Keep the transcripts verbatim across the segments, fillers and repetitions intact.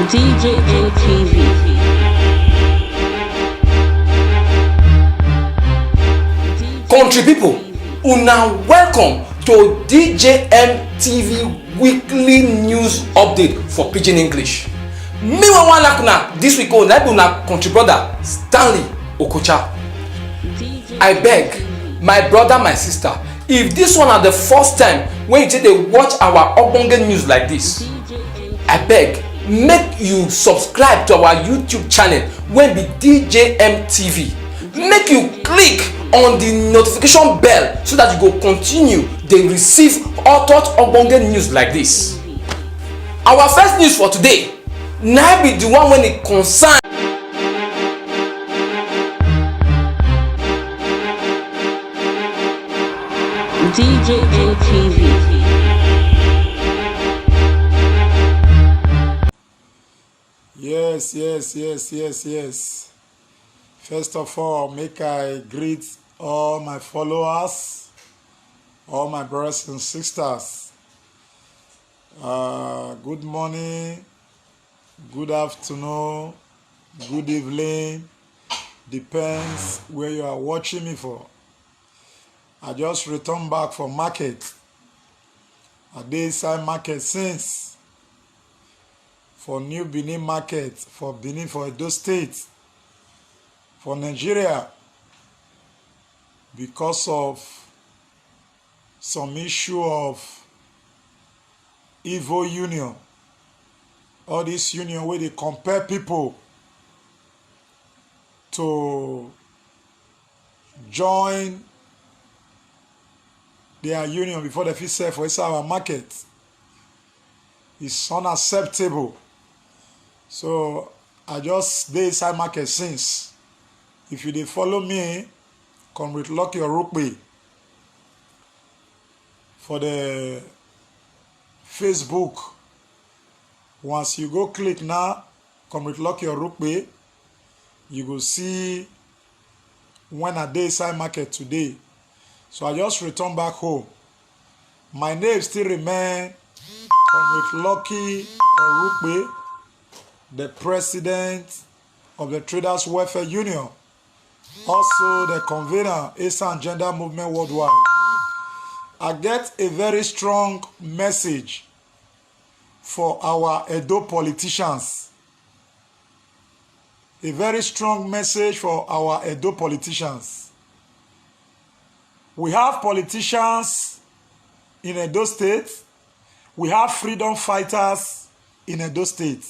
D J M T V. Country people, una welcome to D J M T V weekly news update for Pidgin English. Me wey wan knack una this week own na be una country brother Stanley Okocha. I beg, my brother, my sister, if this one na the first time wey you take dey watch our ogbonge news like this, I beg, make you subscribe to our YouTube channel wey be D J M T V. Make you click on the notification bell so that you go continue dey receive hot hot ogbonge news like this. Our first news for today na be the one wey e concern D J M T V. Yes, yes, yes, yes, yes. First of all, make I greet all my followers, all my brothers and sisters. Uh, good morning, good afternoon, good evening. Depends where you are watching me for. I just returned back from market. I dey inside market since for New Benin market for Benin for Edo State for Nigeria because of some issue of evil union. All this union wey dey compel people to join their union before they fit sell for inside our market is unacceptable. So I just dey inside market since. If you dey follow me, Comrade Lucky Orukpe for the Facebook. Once you go click now, Comrade Lucky Orukpe, you go see when I dey inside market today. So I just return back home. My name still remain Comrade Lucky Orukpe, the president of the Traders Welfare Union, also the convener, Esan Gender Movement Worldwide. I get a very strong message for our Edo politicians. A very strong message for our Edo politicians. We have politicians in Edo State. We have freedom fighters in Edo State.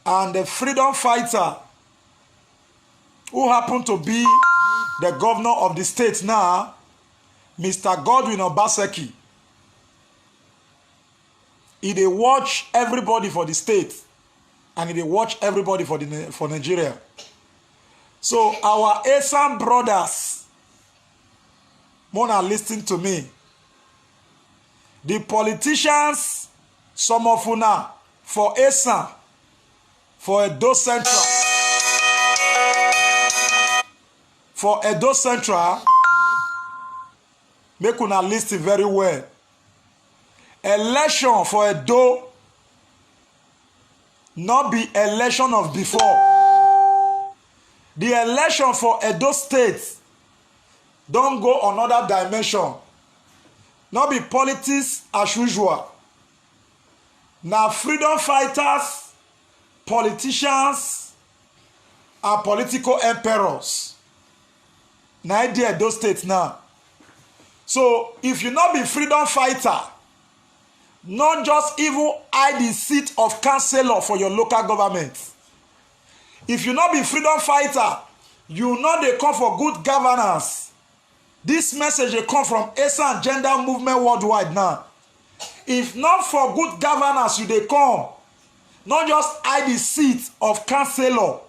And the freedom fighter who happened to be the governor of the state now, Mister Godwin Obaseki, he dey watch everybody for the state and he dey watch everybody for the Ni- for Nigeria. So our Esan brothers, mona, listen to me. The politicians, some of una for Esan, for Edo Central, for Edo Central, make una listen very well. Election for Edo no be election of before. The election for Edo State don go another dimension. No be politics as usual. Na freedom fighters, politicians, and political emperors na e dey Edo State now. So if you no be freedom fighter, no just even hide the seat of councillor for your local government. If you no be freedom fighter, you no dey come for good governance. This message dey come from Esan Gender Movement Worldwide now. If not for good governance, you dey come. Not just hide the seat of councillor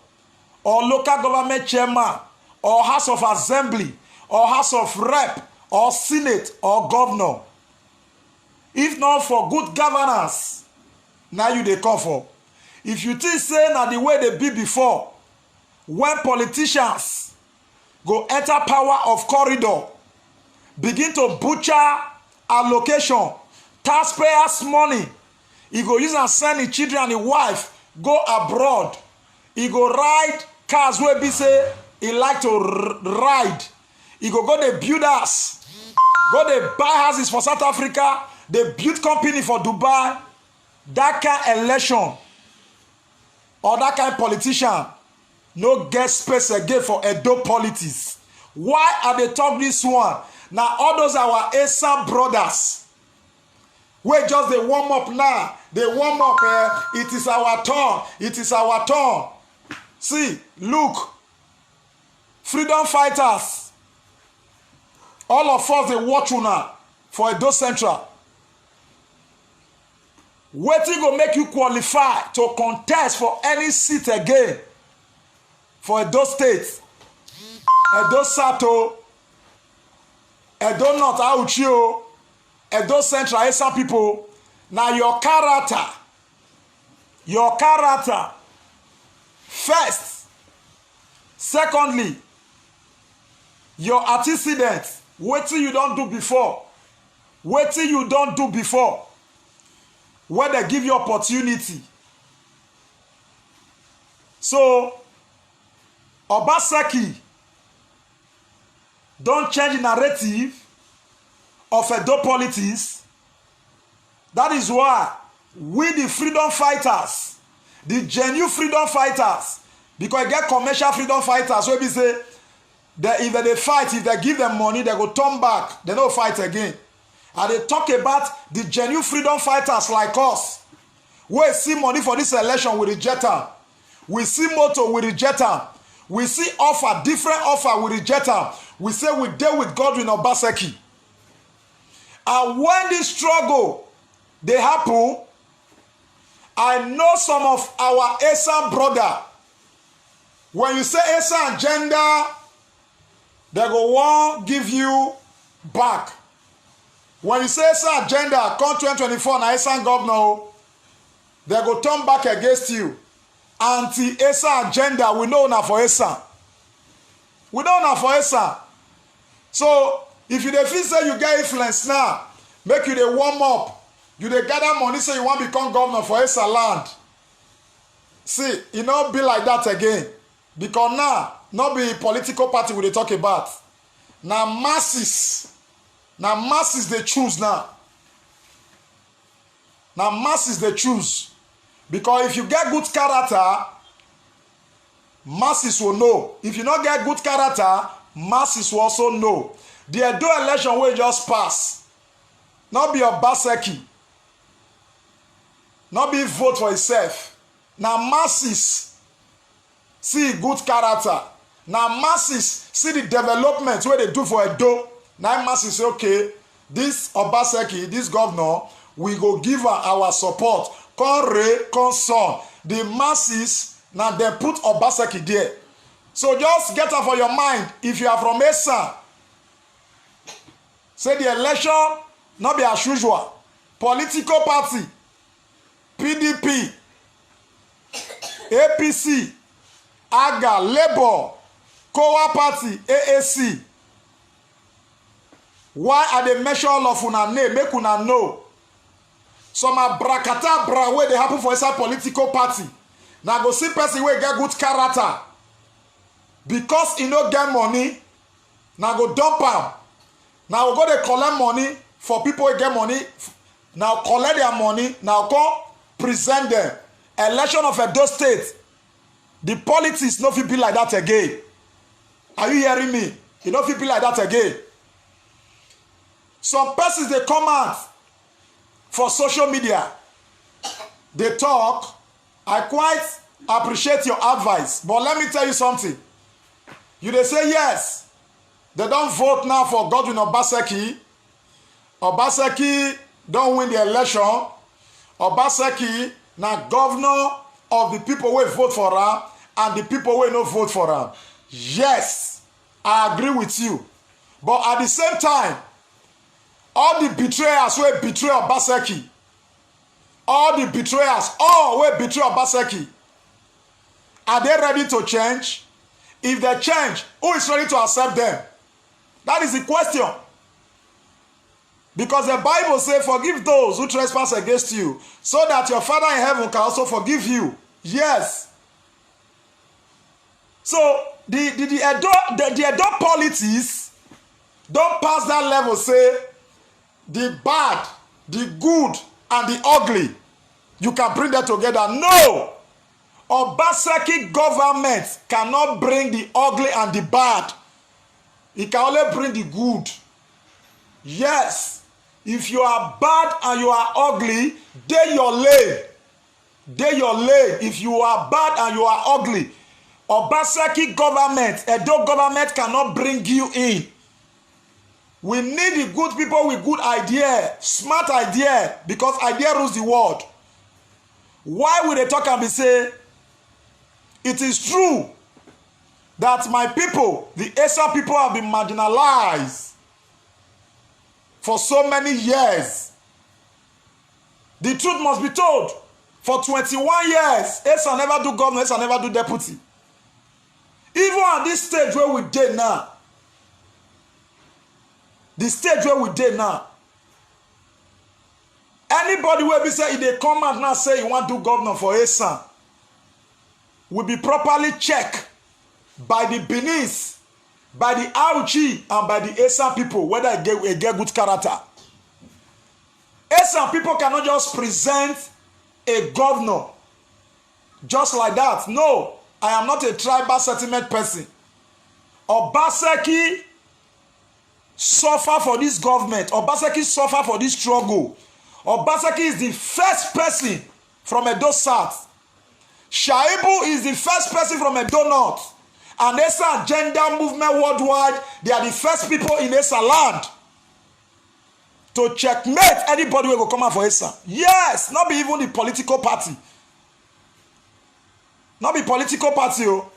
or local government chairman or House of Assembly or House of Rep or Senate or governor. If not for good governance, now you dey come for. If you think say na the way they be before, when politicians go enter power of corridor, begin to butcher allocation, taxpayers' money, He go use am send him children and him wife go abroad. He go ride cars wey be say he like to r- ride. He go go dey build house, go dey buy houses for South Africa, dey build company for Dubai. That kind election or that kind politician no get space again for Edo politics. Why I dey talk this one? Na all those our Esan brothers wey just dey warm up now, dey warm up, eh, it is our turn, it is our turn. See, look, freedom fighters, all of us dey watch una for Edo Central. Wetin go make you qualify to contest for any seat again for Edo State, Edo South o, Edo North Auchi o, Edo Central Esan people? Na your character, your character first. Secondly, your antecedent, wetin you don do before, wetin you don do before wey dem give you opportunity. So Obaseki don change narrative of Edo politics. That is why we, the freedom fighters, the genuine freedom fighters, because e get commercial freedom fighters wey be say dem, if dem dey fight, if dem give dem money, dem go turn back, dem no fight again. I dey talk about the genuine freedom fighters like us wey see money for this election, we reject am. We see motor, we reject am. We see offer, different offer, we reject am. We say we dey with Godwin Obaseki. And when this struggle dey happen, I know some of our Esan brother. When you say Esan agenda, dem go wan give you back. When you say Esan agenda come twenty twenty-four, na Esan governor o, dem go turn back against you. Anti Esan agenda, we know una for Esan. We know una for Esan. So if you dey feel say you get influence now, make you dey warm up. You dey gather money say you wan become governor for Esan land. See, e no be like that again. Because now, no be political party we dey talk about. Na masses. Na masses dey choose now. Na masses dey choose. Because if you get good character, masses will know. If you no get good character, masses will also know. The Edo election wey just pass, no be Obaseki, no be vote for himself. Na masses see good character. Na masses see the development wey dey do for Edo. Na im masses say, okay, this Obaseki, this governor, we go give am our support. Come rain, come sun. The masses, na dem put Obaseki there. So just get am for your mind. If you are from Esan, say the election no be as usual. Political party, P D P, A P C, A G A, Labour, Kowa Party, A A C. Why I dey mention all of una name? Make una know. Some abracadabra wey dey happen for inside political party. Na go see person wey get good character, because e no get money, na go dump am. Na go go dey collect money for people wey get money. Na collect their money, na come present them. Election of Edo State, the politics no fit be like that again. Are you hearing me? E no fit be like that again. Some persons dey come out for social media, dey talk. I quite appreciate your advice, but let me tell you something. You dey say yes, dem don vote now for Godwin Obaseki. Obaseki don win the election. Obaseki na governor of the people wey vote for am and the people wey no vote for am. Yes, I agree with you. But at the same time, all the betrayers wey betray Obaseki, all the betrayers, all wey betray Obaseki, are they ready to change? If they change, who is ready to accept them? That is the question. Because the Bible say, "Forgive those who trespass against you, so that your Father in heaven can also forgive you." Yes. So the the the Edo the, the Edo politics don pass that level. Say the bad, the good, and the ugly, you can bring them together. No, Obaseki government cannot bring the ugly and the bad. It can only bring the good. Yes, if you are bad and you are ugly, dey your lane. Dey your lane. If you are bad and you are ugly, Obaseki government, Edo government cannot bring you in. We need the good people with good idea, smart idea, because idea rules the world. Why we dey talk and be say, it is true that my people, the Esan people, have been marginalized for so many years. The truth must be told. For twenty-one years, Esan never do governor, Esan never do deputy. Even at this stage where we dey now, the stage where we dey now, anybody wey be say e dey come out now say e wan do governor for Esan will be properly checked by the Benin, by the Auchi, and by the Esan people, whether e get, e get good character. Esan people cannot just present a governor just like that. No, I am not a tribal sentiment person. Obaseki suffer for this government. Obaseki suffer for this struggle. Obaseki is the first person from Edo South. Shaibu is the first person from Edo North. And Esan Agenda Movement Worldwide, they are the first people in Esan land to checkmate anybody wey go come out for Esan. Yes, not be even the political party. Not be political party o.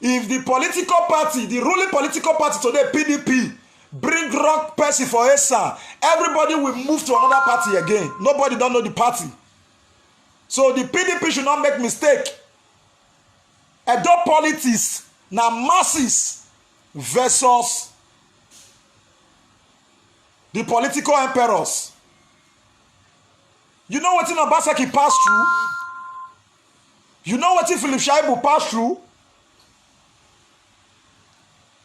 If the political party, the ruling political party today, P D P, bring wrong person for Esan, everybody will move to another party again. Nobody don know the party. So the P D P should not make mistake. Edo politics na masses versus the political emperors. You know wetin Obaseki pass through? You know wetin Philip Shaibu pass through?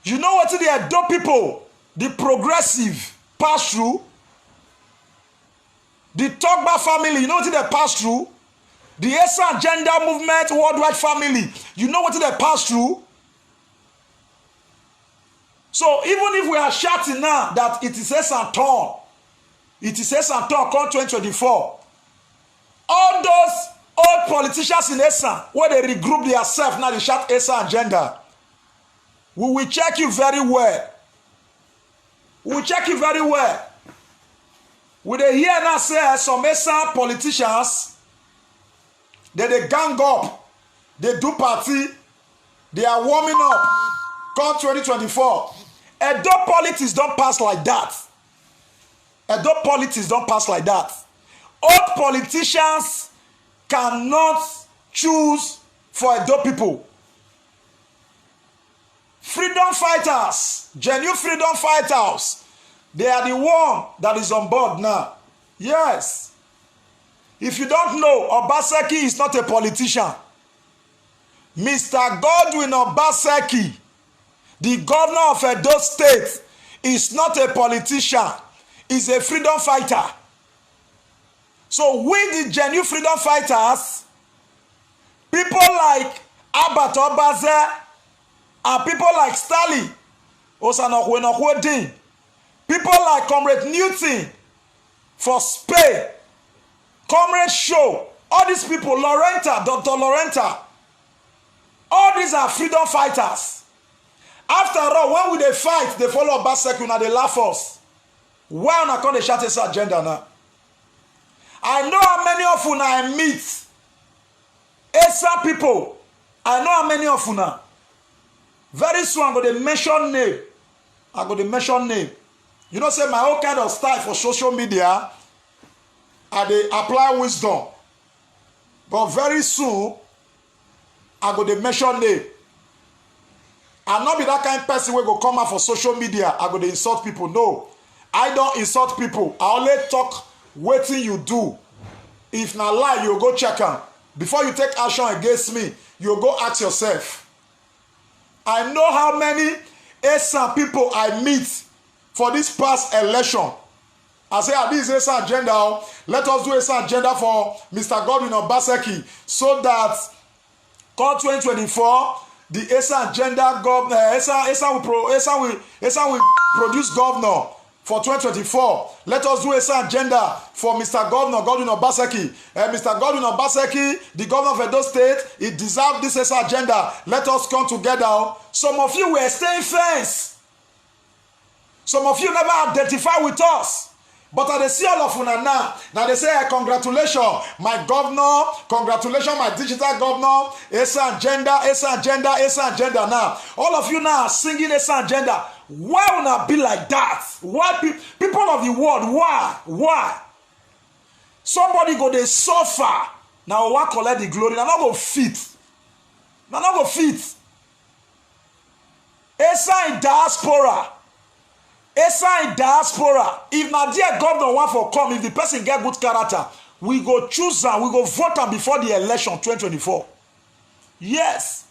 You know wetin the Edo people, the progressive, pass through? The Togba family, you know wetin dem pass through? The Esan Agenda Movement Worldwide family, you know wetin dem pass through? So even if we are shouting now that it is Esan turn, it is Esan turn come twenty twenty-four. All those old politicians in Esan wey dey regroup theirself now dey shout Esan Agenda, we will check you very well. We will check you very well. We dey hear now say some Esan politicians, they dey gang up, they do party, they are warming up. Come twenty twenty-four, Edo politics don pass like that. Edo politics don pass like that. Old politicians cannot choose for Edo people. Freedom fighters, genuine freedom fighters, they are the one that is on board now. Yes. If you don't know, Obaseki is not a politician. Mister Godwin Obaseki, the governor of Edo State, is not a politician. He's a freedom fighter. So we, the genuine freedom fighters, people like Albert Obaze and people like Stanley Osanokwe Nokwedin, people like Comrade Newton for Spain, Comrade Show, all these people, Lorenta, Doctor Lorenta, all these are freedom fighters. After all, when we dey fight, they follow Obaseki, una dey laugh us. Why una come dey shout Esan Agenda now? I know how many of una I meet. Esan people, I know how many of una. Very soon, I go dey mention name. I go dey mention name. You know say my own kind of style for social media, I dey apply wisdom. But very soon, I go dey mention name. I no be that kind person wey go come out for social media, I go dey insult people. No. I don't insult people. I only talk wetin you do. If na lie, you go check am. Before you take action against me, you go ask yourself. I know how many Esan people I meet for this past election. I say, ah, this is Esan agenda. Oh. Let us do Esan agenda for Mister Godwin Obaseki so that come twenty twenty-four, the Esan agenda, gov- uh, Esan, Esan, will pro- Esan, will, Esan will produce governor for twenty twenty-four. Let us do Esan agenda for Mister Governor Godwin Obaseki. Uh, Mister Godwin Obaseki, the governor of Edo State, he deserves this Esan agenda. Let us come together. Oh. Some of you were staying fence. Some of you never identify with us. But I dey see all of una now. Now they say, eh, congratulations, my governor, congratulations, my digital governor, Esan agenda, Esan agenda, Esan agenda. Now, all of you now are singing Esan agenda. Why una be like that? Why pe- people of the world, why? Why? Somebody go dey suffer. Now, why collect the glory? Now, not go fit. Now, not go fit. Esan in diaspora. Esan in diaspora. If na there governor want for come, if the person get good character, we go choose am, we go vote am before the election twenty twenty-four. Yes.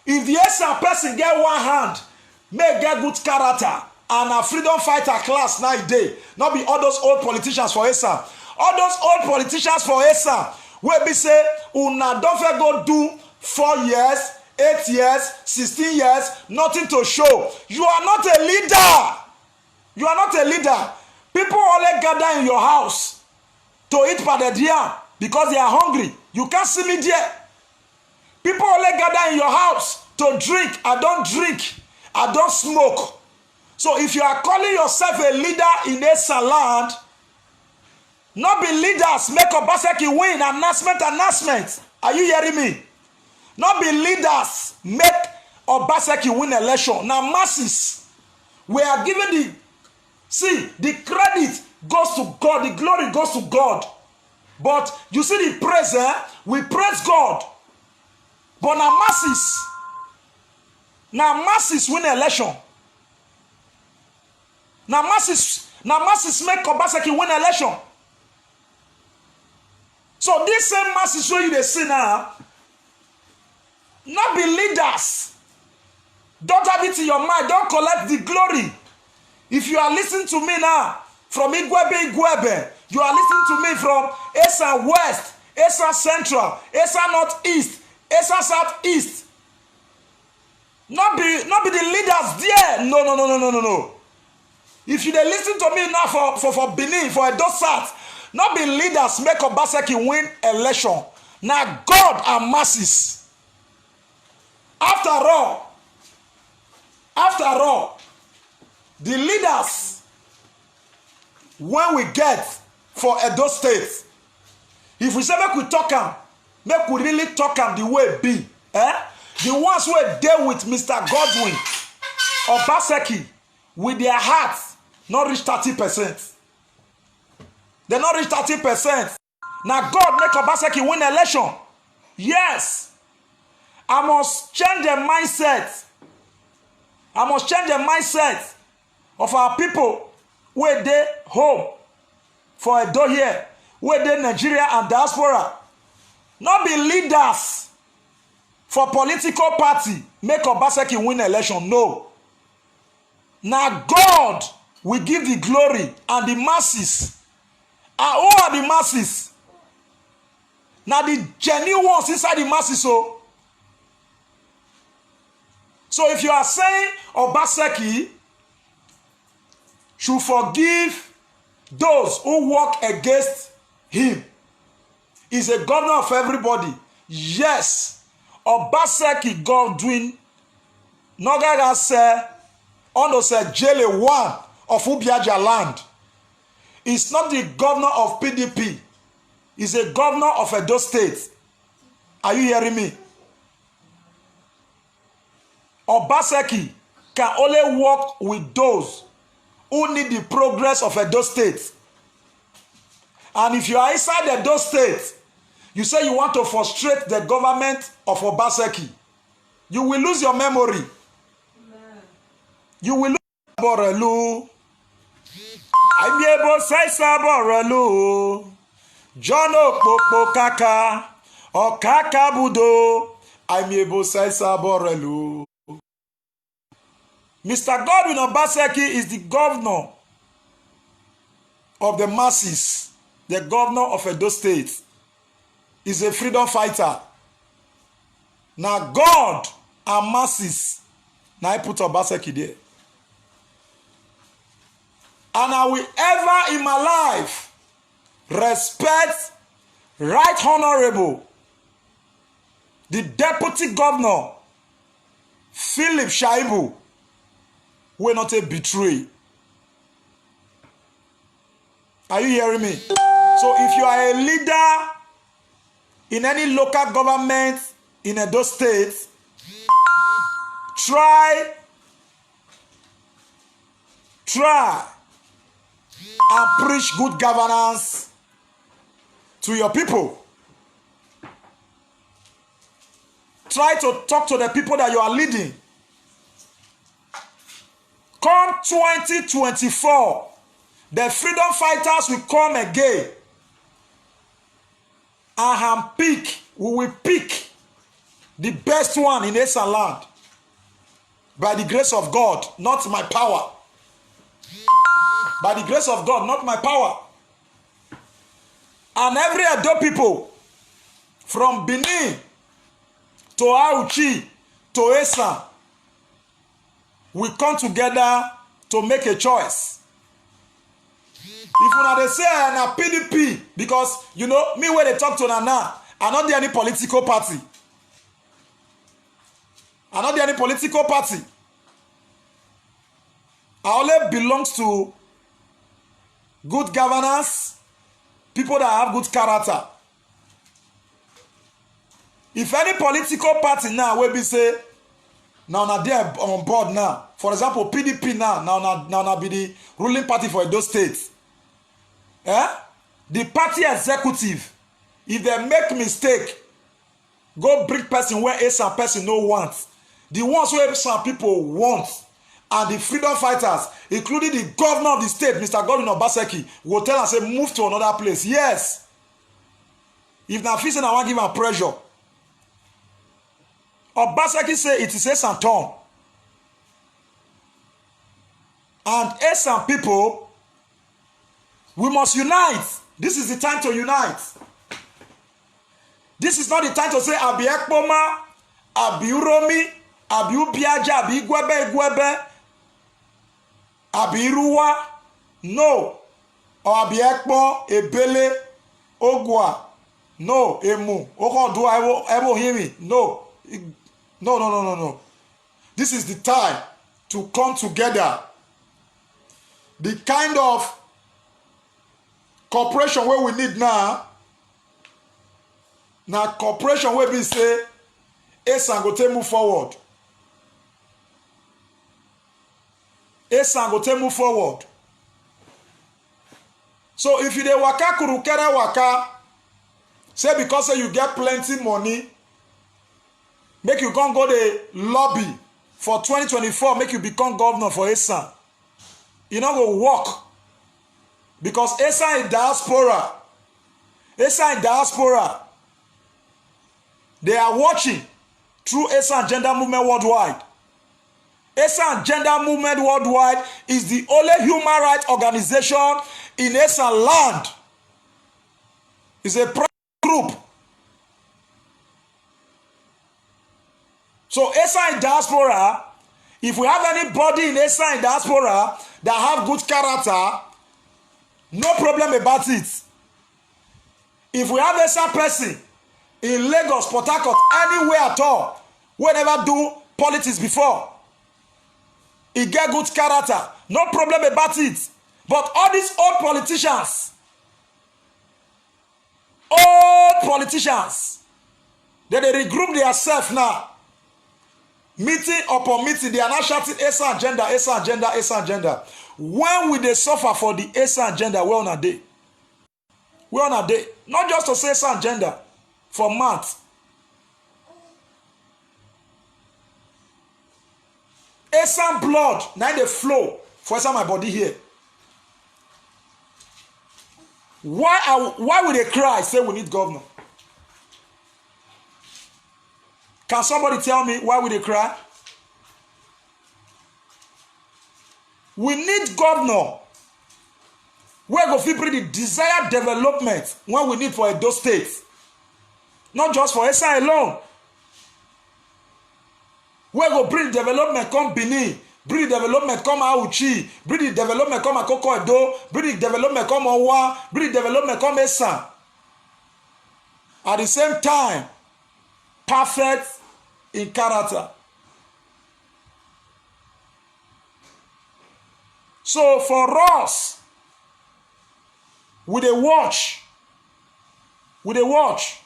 If the Esan person get one hand, may get good character, and a freedom fighter class na e dey, not be all those old politicians for Esan. All those old politicians for Esan, wey be say, una don fit go do four years, eight years, sixteen years, nothing to show. You are not a leader. You are not a leader. People only gather in your house to eat pounded yam because they are hungry. You can't see me there. People only gather in your house to drink. I don't drink. I don't smoke. So if you are calling yourself a leader in Esan land, not be leaders make Obaseki win. Announcement, announcement. Are you hearing me? Not be leaders make Obaseki win election. Now masses, we are giving the, see, the credit goes to God, the glory goes to God. But you see the praise, eh? We praise God. But now masses, now masses win election. Now masses, now masses make Obaseki win election. So this same masses wey you dey see now, not be leaders. Don't have it in your mind. Don't collect the glory. If you are listening to me now from Igwebe, Igwebe, you are listening to me from Esan West, Esan Central, Esan Northeast, Esan Southeast. Not be, not be the leaders there. No, no, no, no, no, no, no. If you dey listen to me now for, for, for Benin, for Edo South, not be leaders make Obaseki win election. Now God and masses. After all, after all, the leaders when we get for Edo State, if we say make we talk am, make we really talk am the way e be. Eh? The ones wey dey with Mister Godwin Obaseki with their hearts not reach thirty percent. They not reach thirty percent. Now God make Obaseki win election. Yes. I must change the mindset. I must change the mindset of our people wey dey home for Edo here, wey dey Nigeria and diaspora. Not be leaders for political party make Obaseki win election. No. Now God will give the glory and the masses. And who are the masses? Now the genuine ones inside the masses. So, so if you are saying Obaseki should forgive those who work against him, is a governor of everybody. Yes, Obaseki Godwin Nogaga say, Ono say Jele one of Ubiaja land. Is not the governor of P D P. Is a governor of Edo State. Are you hearing me? Obaseki can only work with those who need the progress of Edo State. And if you are inside Edo State, you say you want to frustrate the government of Obaseki, you will lose your memory. You will lose Borelu. Aimiebo saisa borelu. John Okpokpo kaka. Okaka budo. Aimiebo saisa borelu. Mister Godwin Obaseki is the governor of the masses, the governor of Edo State. Is a freedom fighter. Now God and masses, now I put Obaseki there. And I will ever in my life respect Right Honorable, the Deputy Governor, Philip Shaibu, will not a betray. Are you hearing me? So if you are a leader in any local government in Edo State, try, try and preach good governance to your people. Try to talk to the people that you are leading. Come twenty twenty-four, the freedom fighters will come again and handpick, we will pick the best one in Esan land. By the grace of God, not my power. By the grace of God, not my power. And every Edo people, from Benin to Auchi to Esan, we come together to make a choice. If una dey say, "Eh, na P D P," because, you know, me wey dey talk to una now, I no dey any political party. I no dey any political party. I only belongs to good governance, people that have good character. If any political party now wey be say now na there on board now, for example, P D P now, now na now na be the ruling party for Edo State. Eh? The party executive, if they make mistake, go bring person where Esan person no want. The ones where Esan people want, and the freedom fighters, including the governor of the state, Mister Godwin Obaseki, will tell and say, "Move to another place." Yes. If na fit say na wan give am pressure, Obaseki say it is Esan turn. And Esan people, we must unite. This is the time to unite. This is not the time to say, "Abi Ekpoma, Abi Uromi, Abi Ubiaja, Abi Igwebe Igwebe, Abi Iruwa." No. Or Abi Ekpo, Ebele, Ogwa. No. Emu, Okodua, Ebo, Ebo Himi. No. No, no, no, no, no. This is the time to come together. The kind of cooperation where we need now, now cooperation where we say, Esan go take move forward. Esan go take move forward. So if you dey waka kurukere waka, say because say you get plenty money, make you come go dey lobby for twenty twenty-four, make you become governor for Esan. E no go work, because Esan in diaspora, Esan in diaspora, they are watching through Esan Gender Movement Worldwide. Esan Gender Movement Worldwide is the only human rights organization in Esan land. It's a private group. So Esan diaspora, if we have anybody in Esan diaspora that have good character, no problem about it. If we have Esan person in Lagos, Port Harcourt, anywhere at all, wey never do politics before, he get good character, no problem about it. But all these old politicians, old politicians, they dey regroup themselves now. Meeting upon meeting, they are now shouting, "Esan agenda, Esan agenda, Esan agenda." When we dey suffer for the Esan agenda, where una dey? Where una dey? Not just to say Esan agenda for months. Esan blood na dey flow for inside my body here. Why are, why we dey cry say we need governor? Can somebody tell me why we dey cry? We need governor wey go fit bring the desired development wey we need for Edo State, not just for Esan alone. Wey go bring development come Benin, bring the development come Auchi, bring the development come Akoko Edo, bring the development come Owa, bring the development come Esan. At the same time, perfect in character. So for us, we dey watch, we dey watch.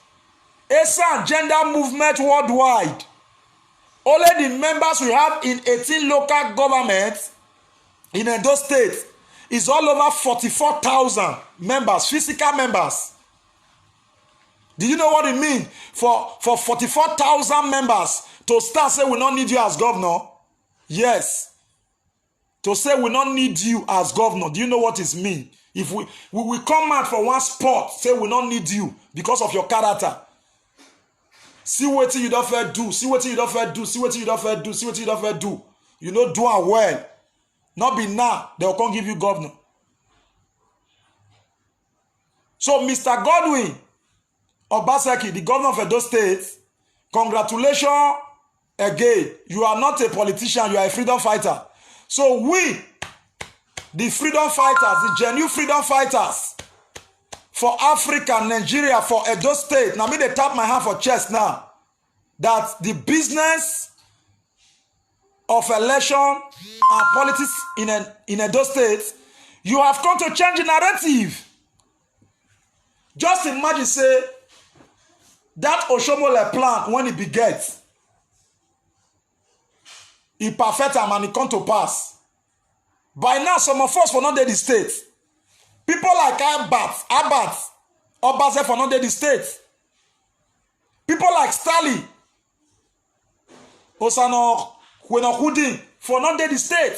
Esan Gender Movement Worldwide. Only the members we have in eighteen local governments in Edo State is all over forty-four thousand members, physical members. Do you know what it means for, for forty-four thousand members to start say we no need you as governor? Yes. To say we no need you as governor, do you know what it mean? If we, we will come out for one spot, say we no need you because of your character. See wetin you don fit do, see wetin you don fit do, see wetin you don fit do, see wetin you don fit do. You no do am well. No be now, dem go come give you governor. So Mister Godwin Obaseki, the governor of Edo State, congratulations again. You are not a politician, you are a freedom fighter. So we, the freedom fighters, the genuine freedom fighters for Africa, Nigeria, for Edo State, na me dey tap my hand for chest now, that the business of election and politics in, in Edo State, you have come to change the narrative. Just imagine say that Oshomole plan, when e be get, e perfect am and e come to pass. By now, some of us for no dey the state. People like Albert, Albert Obase for no dey the state. People like Stanley Osano Kwenokudin for no dey the state.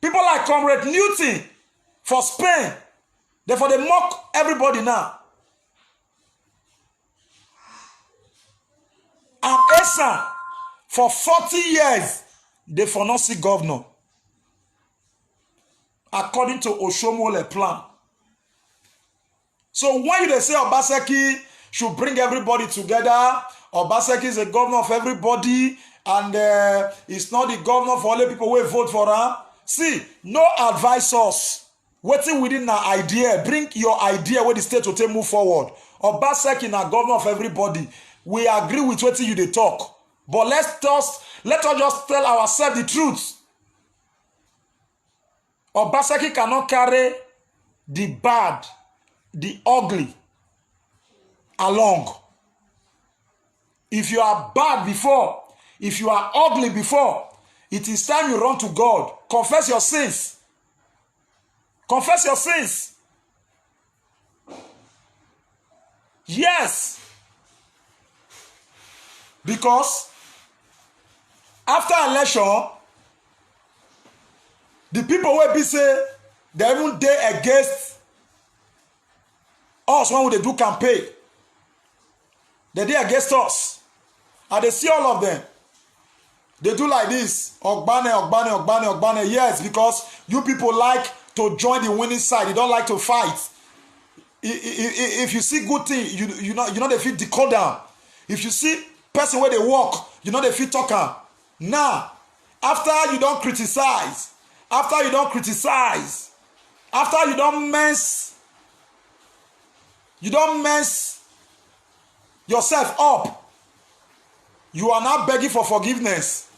People like Comrade Newton for Spain, dem for dey mock everybody now. And Esan, for forty years, dem for no see governor, according to Oshomole plan. So when you dey say Obaseki should bring everybody together, Obaseki is a governor of everybody, and, uh, it's not the governor for only people wey vote for am. See, no advise us. Wetin we need na idea. Bring your idea wey the state go take move forward. Obaseki na governor of everybody. We agree with wetin you dey talk. But let us, let us just tell ourselves the truth. Obaseki cannot carry the bad, the ugly along. If you are bad before, if you are ugly before, it is time you run to God. Confess your sins. Confess your sins. Yes. Because after election, the people wey be say dem even dey against us when we dey do campaign, dem dey against us. I dey see all of them. They do like this, ogbane, ogbane, ogbane, ogbane. Yes, because you people like to join the winning side. You don't like to fight. I- I- I- I- If you see good thing, you, you know, you know they fit decode am. If you see person wey dey work, you know they fit talk am. Now, after you don criticize, after you don criticize, after you don mess, you don mess yourself up, you are now begging for forgiveness.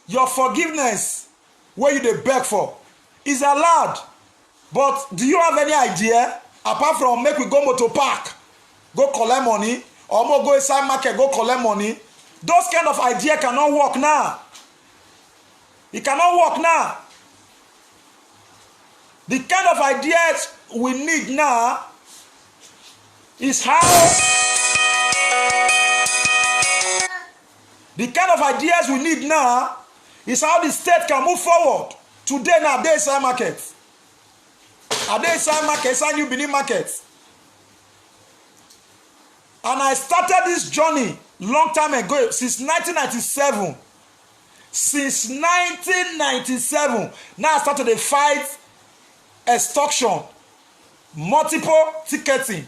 Your forgiveness wey you dey beg for is allowed. But do you have any idea, apart from make we go motor park, go collect money, or mo go inside market, go collect money? Those kind of idea cannot work now. It cannot work now. The kind of ideas we need now is how, the kind of ideas we need now is how the state can move forward. Today now, dey inside market. I dey inside market, inside New Benin market. And I started this journey long time ago, since nineteen ninety-seven. Since nineteen ninety-seven, now I start to dey fight extortion, multiple ticketing,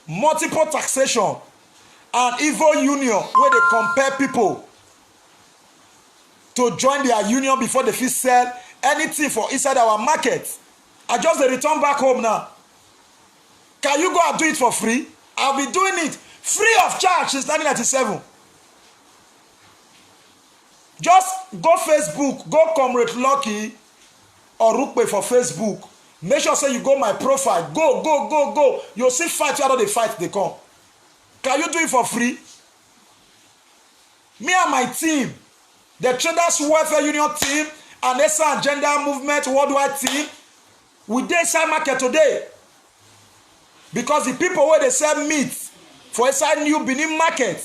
multiple taxation, and evil union wey dey compel people to join their union before they fit sell anything for inside our market. I just dey return back home now. Can you go and do it for free? I've been doing it free of charge since nineteen ninety-seven. Just go Facebook, go Comrade Lucky Orukpe for Facebook. Make sure say you go my profile. Go, go, go, go. You'll see fight where all the fight they come. Can you do it for free? Me and my team, the Traders Welfare Union team and Esa Agenda Movement Worldwide team, we dey inside market today. Because the people where they sell meat for inside New Benin market,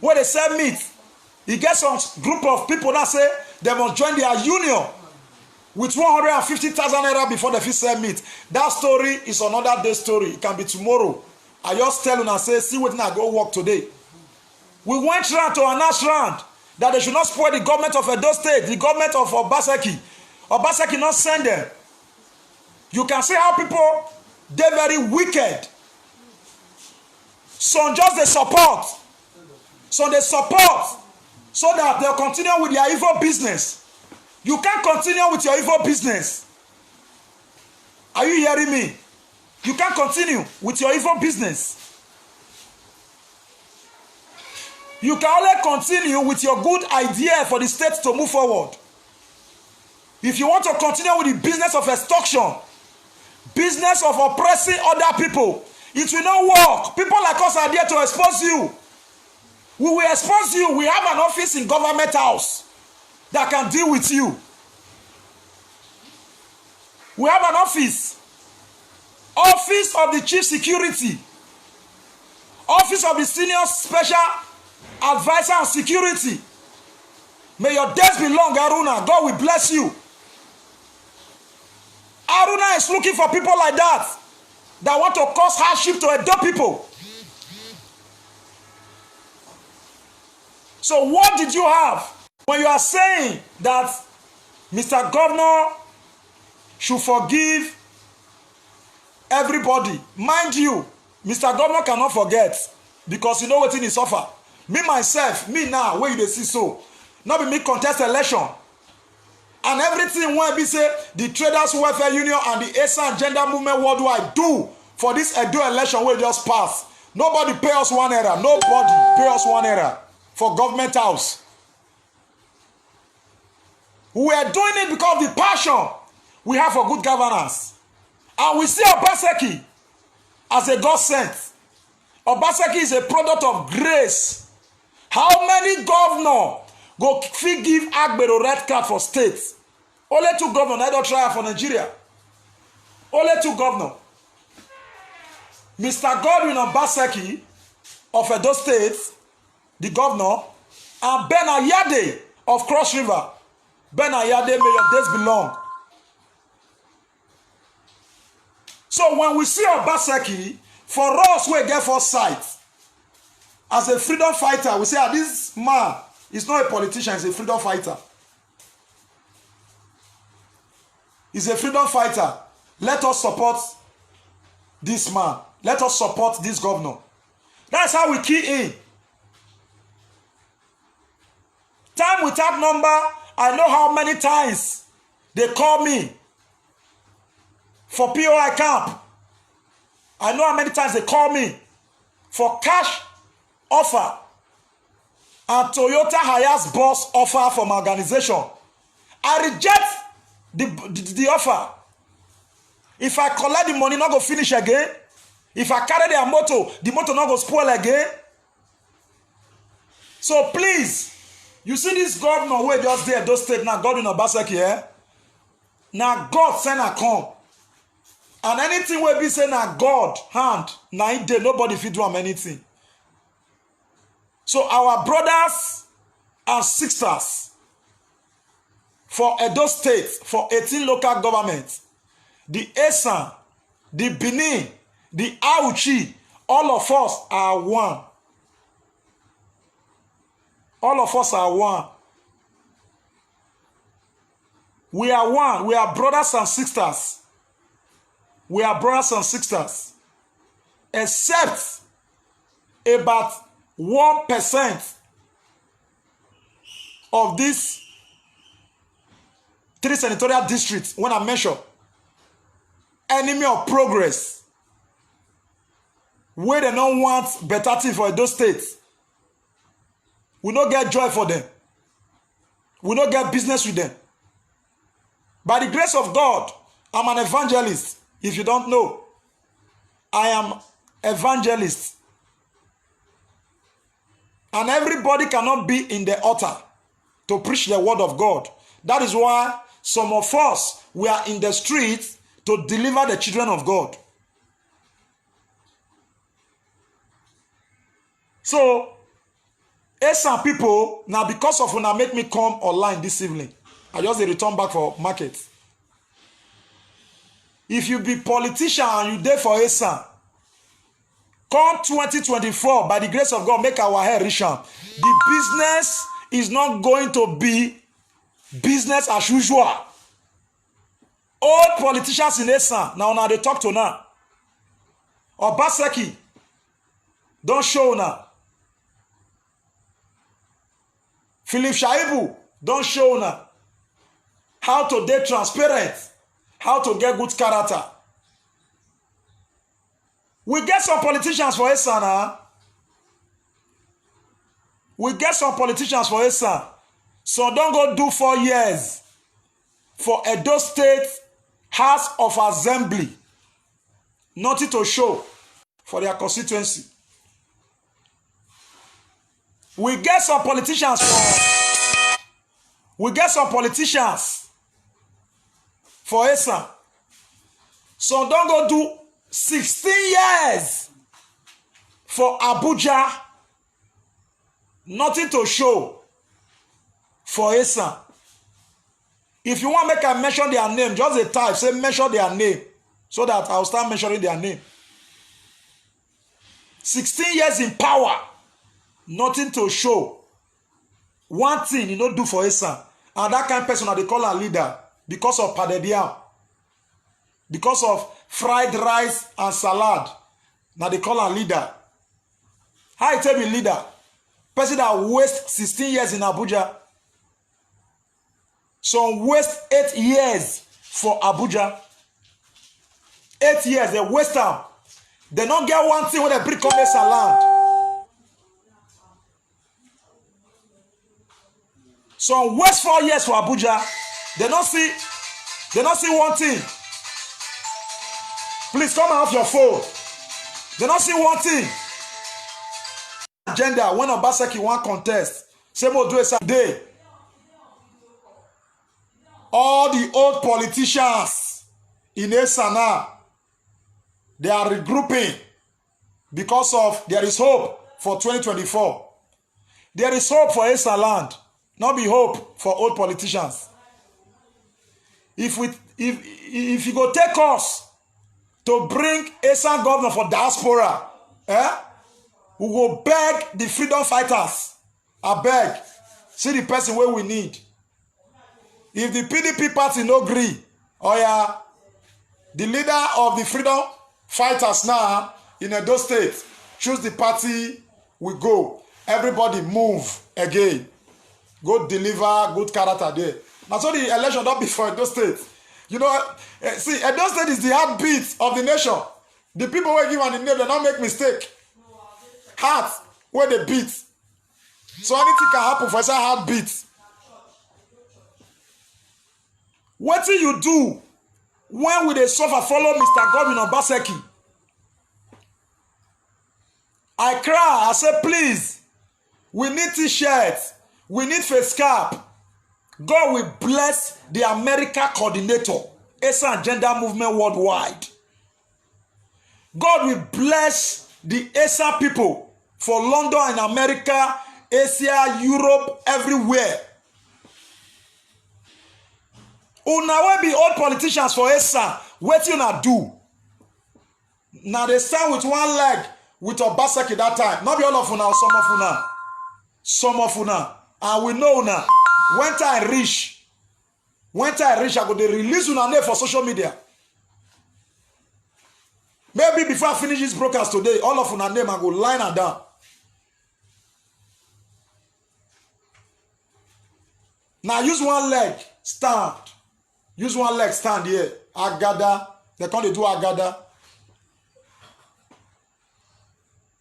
where they sell meat, e get some group of people now say they must join their union with one hundred and fifty thousand naira before they fit sell meat. That story is another day story. It can be tomorrow. I just tell una say, see wetin I go work today. We went round to announce round that they should not spoil the government of Edo State, the government of Obaseki. Obaseki not send them. You can see how people dey very wicked. Some just dey support. Some dey support so that they'll continue with their evil business. You can't continue with your evil business. Are you hearing me? You can't continue with your evil business. You can only continue with your good idea for the state to move forward. If you want to continue with the business of extortion, business of oppressing other people, it will not work. People like us are there to expose you. We will expose you. We have an office in government house that can deal with you. We have an office. Office of the Chief Security. Office of the Senior Special Advisor on Security. May your days be long, Haruna. God will bless you. Haruna is looking for people like that, that want to cause hardship to Edo people. So what did you have when you are saying that Mister Governor should forgive everybody? Mind you, Mister Governor cannot forget, because you know wetin he suffer. Me myself, me now, wey you dey see so, no be me contest election. And everything wey be say the Traders Welfare Union and the Esa Agenda Movement Worldwide do for this Edo election wey just pass, nobody pay us one naira. Nobody pay us one naira for government house. We are doing it because of the passion we have for good governance. And we see Obaseki as a God sent. Obaseki is a product of grace. How many governor go fit give Agbero red card for state? Only two governor na don try for Nigeria. Only two governor. Mister Godwin Obaseki of Edo State, the governor, and Ben Ayade of Cross River. Ben Ayade, may your days be long. So when we see Obaseki, for us wey get foresight, as a freedom fighter, we say, ah, this man is not a politician, he's a freedom fighter. He's a freedom fighter. Let us support this man. Let us support this governor. That's how we key in. Time without number, I know how many times they call me for P O I camp. I know how many times they call me for cash offer and Toyota Hiace bus offer from my organization. I reject the, the, the offer. If I collect the money, not go finish again. If I carry their motor, the motor not go spoil again. So please, you see this governor wey just dey Edo State now, Godwin Obaseki, eh? Na God send am come. And anything wey be say na God hand, na him dey, nobody fit do am anything. So our brothers and sisters for Edo State, for eighteen local government, the Esan, the Benin, the Auchi, all of us are one. All of us are one. We are one. We are brothers and sisters. We are brothers and sisters. Except about one percent of these three senatorial districts, when I mention enemy of progress, where they don't want better thing for Edo State. We no get joy for them. We no get business with them. By the grace of God, I'm an evangelist. If you don't know, I am evangelist. And everybody cannot be in the altar to preach the word of God. That is why some of us, we are in the streets to deliver the children of God. So, Esan people, now because of una make me come online this evening. I just dey return back for market. If you be politician and you dey for Esan, come twenty twenty-four, by the grace of God, make our hair rich am. The business is not going to be business as usual. Old politicians in Esan, now una dey talk to now. Obaseki don show una. Philip Shaibu don show una how to dey transparent, how to get good character. We get some politicians for Esan na. We get some politicians for Esan. Some don go do four years for Edo State House of Assembly. Nothing to show for their constituency. We get some politicians for we get some politicians for Esan. Some don go do sixteen years for Abuja. Nothing to show for Esan. If you want make I mention their name, just dey type, say mention their name, so that I'll start mentioning their name. Sixteen years in power, nothing to show. One thing you no do for Esan, and that kind person na dey call am leader because of pounded yam, because of fried rice and salad, na dey call am leader. How you take be leader? Person that waste sixteen years in Abuja. Some waste eight years for Abuja. Eight years, they waste am. They no get one thing wey they bring come Esan land. Some waste four years for Abuja. They no see, they no see one thing. Please come off your phone. They no see one thing. Agenda when Obaseki wan contest, say mo do Esan dey. All the old politicians in Esan now, they are regrouping because of there is hope for twenty twenty-four. There is hope for Esan land, no be hope for old politicians. If we if if you go take us to bring Esan governor for diaspora, eh? We go beg the freedom fighters. I beg, see the person wey we need. If the P D P party no gree, oya, the leader of the freedom fighters now in Edo State, choose the party we go. Everybody move again. Go deliver good character there. Na so the election don be for Edo State. You know, eh, see, Edo State is the heartbeat of the nation. The people wey give am the name, they no make mistake. Heart wey dey beat. So anything can happen for inside heartbeat. Wetin you do when we dey suffer follow Mister Godwin Obaseki? I cry, I say, please, we need t-shirt, we need face cap. God will bless the America coordinator, Esan Agenda Movement Worldwide. God will bless the Esan people for London and America, Asia, Europe, everywhere. Una wey be old politicians for Esan, Wetin una do? Na dey stand with one leg with Obaseki that time. No be all of una, some of una. Some of una. And we know una. When time reach, when time reach, I go dey release una name for social media. Maybe before I finish this broadcast today, all of una name, I go line am down. Now use one leg stand. Use one leg stand here. Agada. They come dey do agada.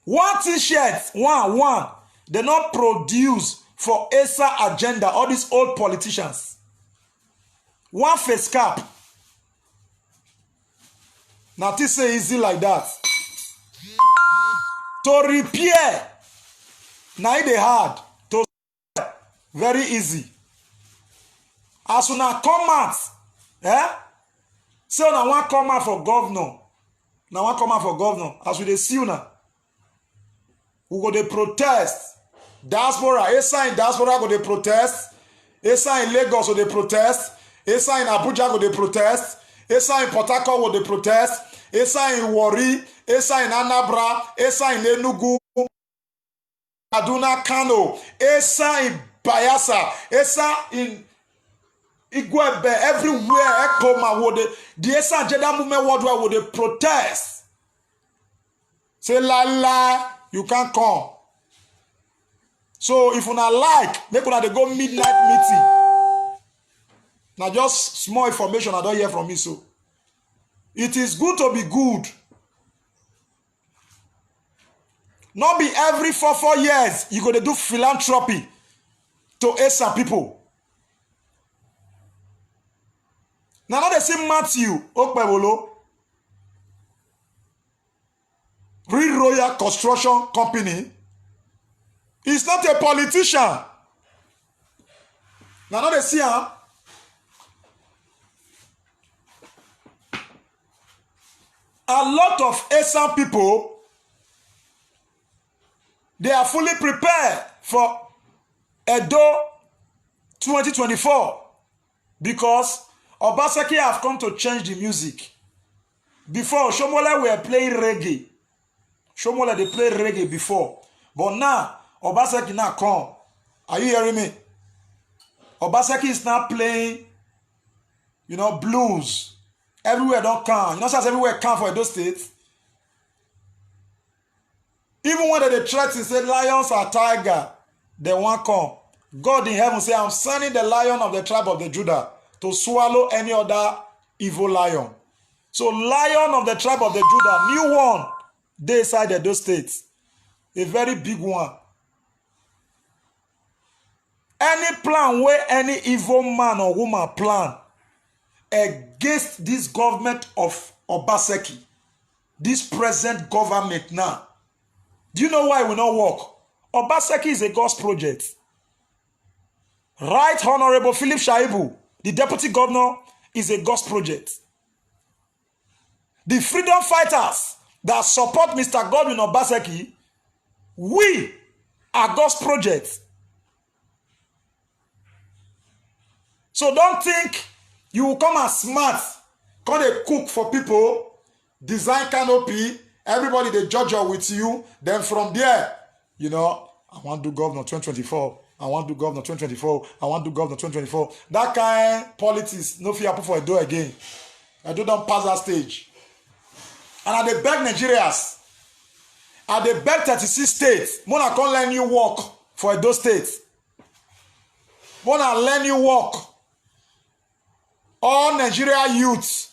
One t-shirt, one, one. They not produce for ESA agenda. All these old politicians. One face cap. Now this say easy like that. To repair, now it dey hard. To very easy. As una come out, eh? Say una wan come out for governor. Una wan come out for governor. As we dey see una, we go dey protest. Diaspora, ESA in diaspora go dey protest. ESA in Lagos go dey protest. ESA in Abuja go dey protest. ESA in Port Harcourt go dey protest. ESA in Warri, ESA in Anambra, ESA in Enugu, Kaduna, Kano, ESA in Bayelsa, ESA in Igwebe, everywhere, Ekoma, wo dey, the ESA agenda movement worldwide wo dey protest. Say, "La, la, you can't come." So if una like, make una dey go midnight meeting. Now just small information I don't hear from me. So it is good to be good. Not be every four, four years you go to do philanthropy to ESA people. Now, now they see Matthew Okpebolo, Real Royal Construction Company. He's not a politician. Now, now they see him. A lot of ESA people, they are fully prepared for Edo twenty twenty-four because Obaseki have come to change the music. Before, Shomole were playing reggae. Shomole, they play reggae before. But now, Obaseki now come. Are you hearing me? Obaseki is now playing, you know, blues. Everywhere don't come. You know, since everywhere come for Edo State. Even when they threaten, say lions are tiger, they won't come. God in heaven say, "I'm sending the lion of the tribe of the Judah to swallow any other evil lion." So lion of the tribe of the Judah, new one, they inside Edo State. A very big one. Any plan where any evil man or woman plan against this government of Obaseki, this present government now, do you know why we not work? Obaseki is a God's project. Right Honorable Philip Shaibu, the deputy governor, is a God's project. The freedom fighters that support Mister Godwin Obaseki, we are God's project. So don't think you will come as smart, come dey cook for people, design canopy, everybody dey judge you with you. Then from there, you know, "I want to do governor twenty twenty-four. I want to do governor twenty twenty-four. I want to do governor twenty twenty-four." That kind politics no fit happen for Edo again. Edo don't pass that stage. And I dey beg Nigerians, I dey beg thirty-six states, Mona come learn you work for Edo State. Mona learn you work. All Nigeria youths,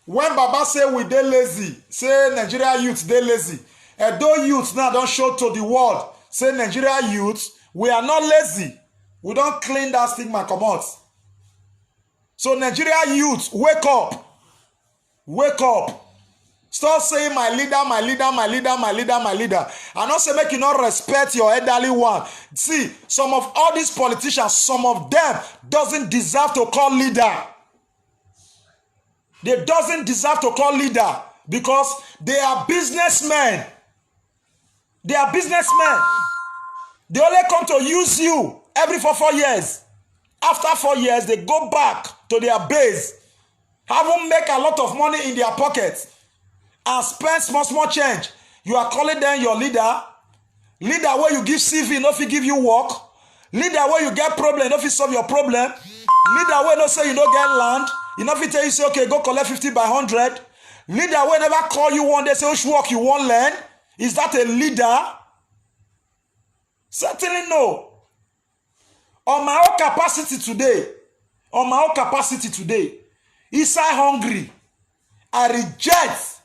when Baba say we dey lazy, say Nigeria youths dey lazy. Edo youths now don't show to the world, say Nigeria youths, we are not lazy. We don't clean that stigma comot. So Nigeria youths, wake up. Wake up. Stop saying, "My leader, my leader, my leader, my leader, my leader." I not say make you not respect your elderly one. See, some of all these politicians, some of them doesn't deserve to call leader. They doesn't deserve to call leader because they are businessmen. They are businessmen. They only come to use you every four, four years. After four years, they go back to their base. haven't make a lot of money in their pocket and spend small small change, you are calling them your leader? Leader wey you give C V no fit give you work. Leader wey you get problem no fit solve your problem. Leader wey know say you no get land, e no fit tell you say, "Okay, go collect fifty by hundred." Leader wey never call you one day say which work you wan learn. Is that a leader? Certainly no. On my own capacity today, on my own capacity today, inside hungry, I reject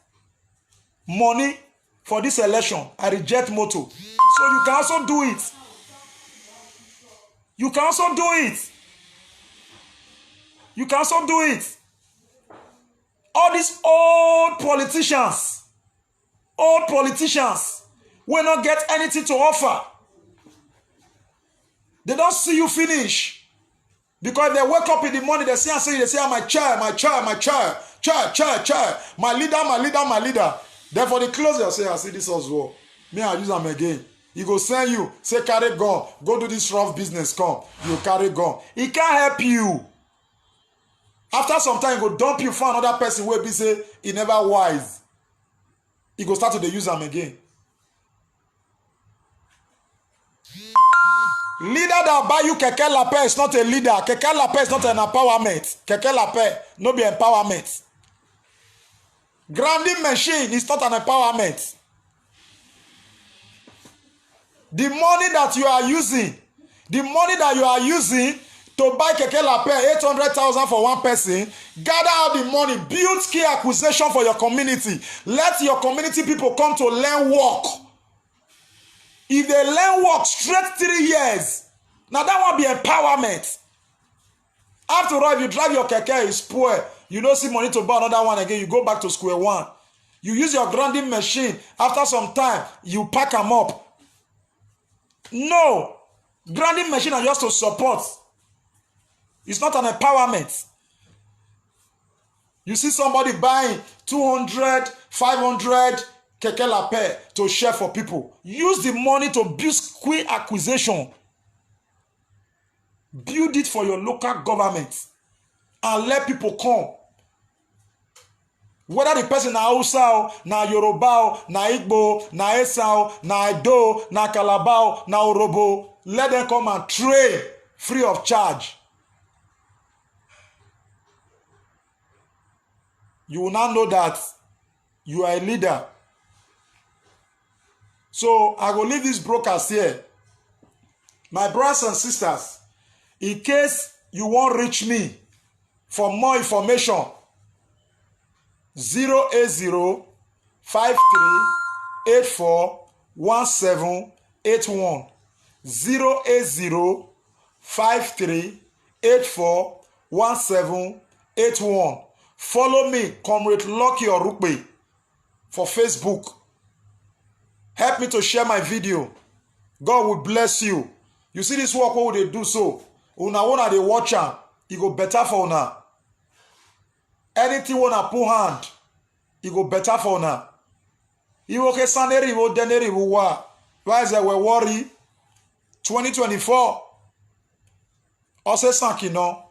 money for this election. I reject motor. So you can also do it. You can also do it. You can also do it. All these old politicians, old politicians wey no get anything to offer, they don see you finish. Because if they wake up in the morning, they see and say, they say, "Ah, my chair, my chair, my chair, chair, chair, chair, my leader, my leader, my leader." Then for the close, they say, "I see this as well. Me, I use am again." He go send you, say, "Carry gun, go do this rough business, come." You carry gun. He can't help you. After some time, he go dump you for another person wey be say he never wise. He go start to dey use am again. Leader that buy you keke lapel is not a leader. Keke lapel is not an empowerment. Keke lapel no be empowerment. Grinding machine is not an empowerment. The money that you are using, the money that you are using to buy keke lapel, eight hundred thousand for one person, gather all the money, build skill acquisition for your community. Let your community people come to learn work. If they learn work straight three years, now that one be empowerment. After all, if you drive your keke, e spoil. You no see money to buy another one again. You go back to square one. You use your grinding machine. After some time, you pack am up. No. Grinding machine are just to support. It's not an empowerment. You see somebody buying two hundred, five hundred keke lapel to share for people. Use the money to build skill acquisition. Build it for your local government and let people come. Whether the person na Hausa o, na Yoruba o, na Igbo o, na Esan o, na Edo o, na Calabar o, na Urhobo, let them come and train free of charge. You will now know that you are a leader. So I go leave this broadcast here. My brothers and sisters, in case you wan reach me for more information, zero eight zero five three eight four one seven eight one, zero eight zero five three eight four one seven eight one. Follow me, Comrade Lucky Orukpe, for Facebook. Help me to share my video. God will bless you. You see this work wey we dey do so, una, una dey watch am, e go better for una. Anything wey una put hand, e go better for una. Iwo ke saneri wo deneri wo wa. Why is that we worry? Twenty twenty-four. Ose sanki no.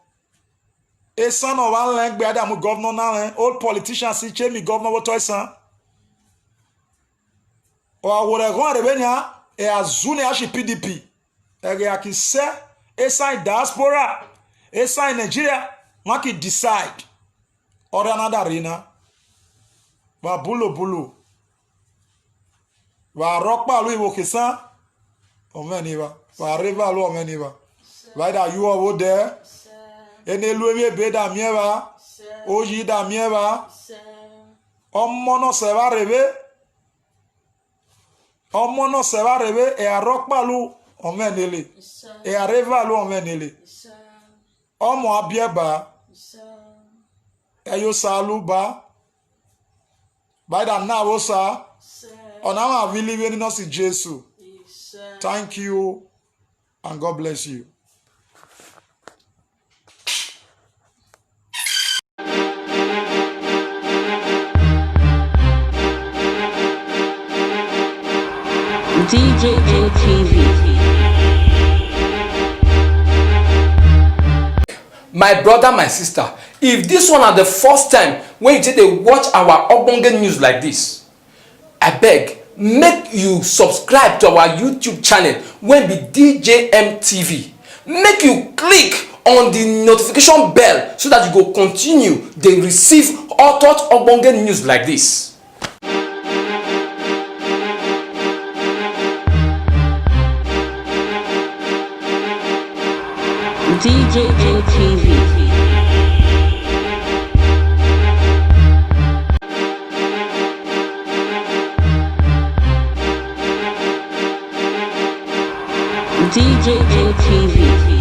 E san no wa len gbe Adamu governor na len. Old politician si che mi governor wo to e san. O awore gon re benya e azune ashi P D P. Ege aki se e san diaspora, e san Nigeria, wan ki decide. Ore another arena. Wa bulo bulo. Wa ropa lu iwo ke san. Omeni wa. Wa reva lu omeni wa. Wa da yu owo de. Ene lu emi ebe da mie wa. Oyi da mie wa. Ọmọ náà sẹ wá rèé. Ọmọ náà sẹ wá rèé. Ẹ àrọ́pàlú ọmọ ẹ̀ nílé. Ẹ àrẹ́fàlú ọmọ ẹ̀ nílé. Ọmọ abíẹ́bà. Ẹ yóò sá ló bá. Báyìí dà náà ó sá. Ọ̀nà àwọn àfihàn nínú sí Jésù. Thank you and God bless you. D J J T V. My brother, my sister, if this one na the first time wey you take dey watch our ogbonge news like this, abeg, make you subscribe to our YouTube channel wey be D J M T V. Make you click on the notification bell so that you go continue dey receive hot hot ogbonge news like this. D J M T V. D J M T V.